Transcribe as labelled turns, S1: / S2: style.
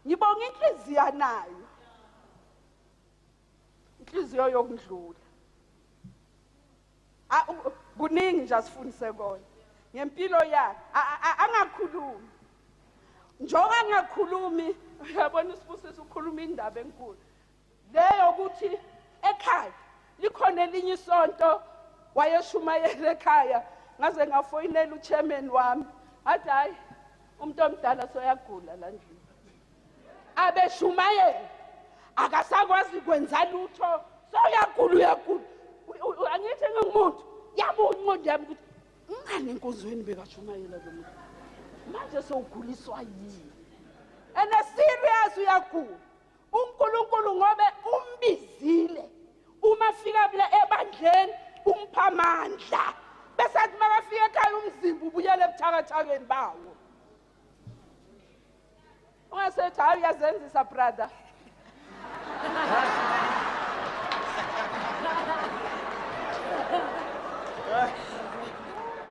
S1: Ngibonga inhliziyo anayo, inhliziyo yokundlula. Kuningi nje asifundise kona ngempilo yakhe. Angakhulumi njengoba angakhulumi, uyabona uSibusiso ukhuluma indaba enkulu leyo ukuthi ekhaya likhona elinye isonto, wayeshumayela ekhaya, ngaze ngafoyinela uchairman wami, athi hayi, umuntu omdala soyagula la ndlini, abeshumayela akasakwazi kwenza lutho, soyagula, uyagula. Angithi ngingumuntu, yabuya ingqondo yami ukuthi ngani enkonzweni bekashumayela lo muntu, manje sowuguliswa yini? And serious, uyagula. UNkulunkulu ngobe umbizile, uma fika kule ebandleni umpha amandla, bese athi makafika ekhaya umzimba ubuyele ebuthakathakeni bawo. Ungasethi hayi, uyazenzisa, brother.